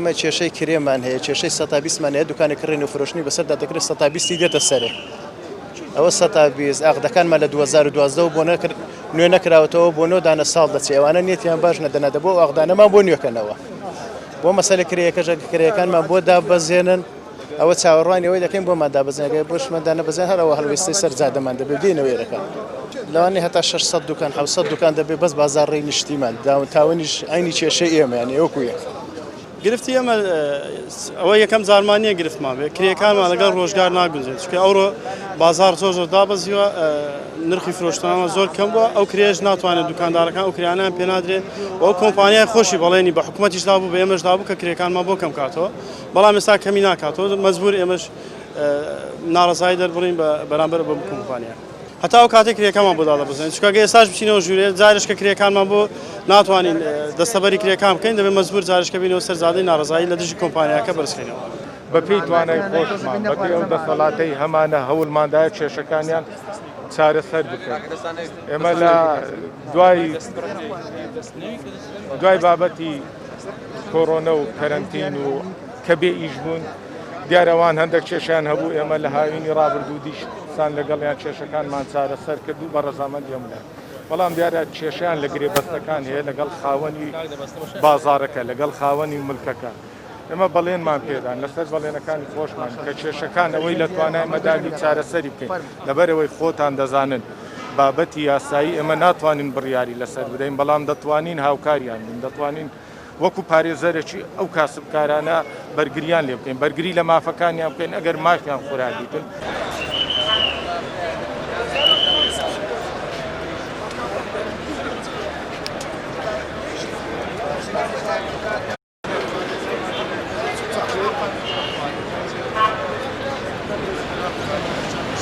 ئێمە کێشەی کرێمان هەیە، کێشەی سەتا بیستمان هەیە، دوکانی کڕین و فرۆشتنی بەسەردا دەکرێت سەتا بیستی دێتە سەرێ. ئەوە سەتا 20 ئاغدەکانمان لە 2012 بۆ نەکرد نوێ نەکراوەتەوە بۆ نۆ دانە ساڵ دەچێت ئەوانە نیەتیان باش نەدەنا دەبوو ئەو ئاغدانەمان بۆ نوێکەنەوە بۆ مەسەلە کرێیەکەش کرێیەکانمان بۆ دابەزێنن ئەوە چاوەڕوانی ئەوەی دەکەین بۆمان دابەزێن گەر بۆشمان دانەبەزێن هەر ئەوە هەڵوێستەی سەر جادەمان دەبێت دێنەوە ئێرەکە لەوانەیە هەتا 600 دوکان 700 دوکان دەبێت بەس بازاڕی نیشتیمان داونتاونیش عینی کێشەی ئێمە یانی وەکو یەک. گرفتی ئێمە ئەوە یەکەم جارمان نییە گرفتمان بێ کرێکانمان لەگەڵ ڕۆژگار ناگونجێت چونکە ئەوڕۆ بازاڕ زۆر زۆر دابەزیوە نرخی فرۆشتنەوە زۆر کەم بووە ئەو کرێش ناتوانێت دوکاندارەکان ئەو کرانیان پێنادرێت ئەو کۆمپانیای خۆشی بەڵێنی بە حکوومەتیش دابوو بە ئێمەش دابوو کە کرێکانمان بۆ کەم کاتەوە بەڵام ئێستا کەمی ناکاتەوە مەجبور ئێمەش ناڕەزایی دەربڕین بە بەرامبەر بە کۆمپانیا. هەتا ئەو کاتێک کرێکەمان بۆ دادەبەزێنن چونکە گەر ئێستاش بچینەوە ژوورێ جارێش کە کرێکانمان بۆ ناتوانین دەستەبەری کرێکان بکەین دەبێت مەجبور جارێش کە بینەوە سەر جادەی ناڕەزایی لە دژی کۆمپانیاکە بەرزکەینەوە. بەپێی توانای خۆشمان، بەپێی ئەو دەسەڵاتەی هەمانە هەوڵماندایە کێشەکانیان چارەسەر بکەین. ئێمە لە دوای دوای بابەتی کۆرۆنە و کەرەنتین و کە بێ ئیش بوون دیارە ئەوان هەندێک کێشیان هەبوو ئێمە لە هاوینی ڕابردوو دیسان لەگەڵیان کێشەکانمان چارەسەر کرد و بە ڕەزامەندی هەموو بەڵام دیارە کێشیان لە گرێبەستەکان هەیە لەگەڵ خاوەنی بازارەکە لەگەڵ خاوەنی ملکەکە ئێمە بەڵێنمان پێدان لەسەر بەڵێنەکانی خۆشمان کە کێشەکان ئەوەی لە توانای مەدابی چارەسەری بکەین لەبەرەوەی خۆتان دەزانن بابەتی یاسایی ئێمە ناتوانین بڕیاری لەسەر بدەین بەڵام دەتوانین هاوکاریان بین دەتوانین وەکو پارێزەرێکی ئەو کاسبکارانە بەرگریان لێ بکەین بەرگری لە مافەکانیان بکەین ئەگەر مافیان خورابیتن.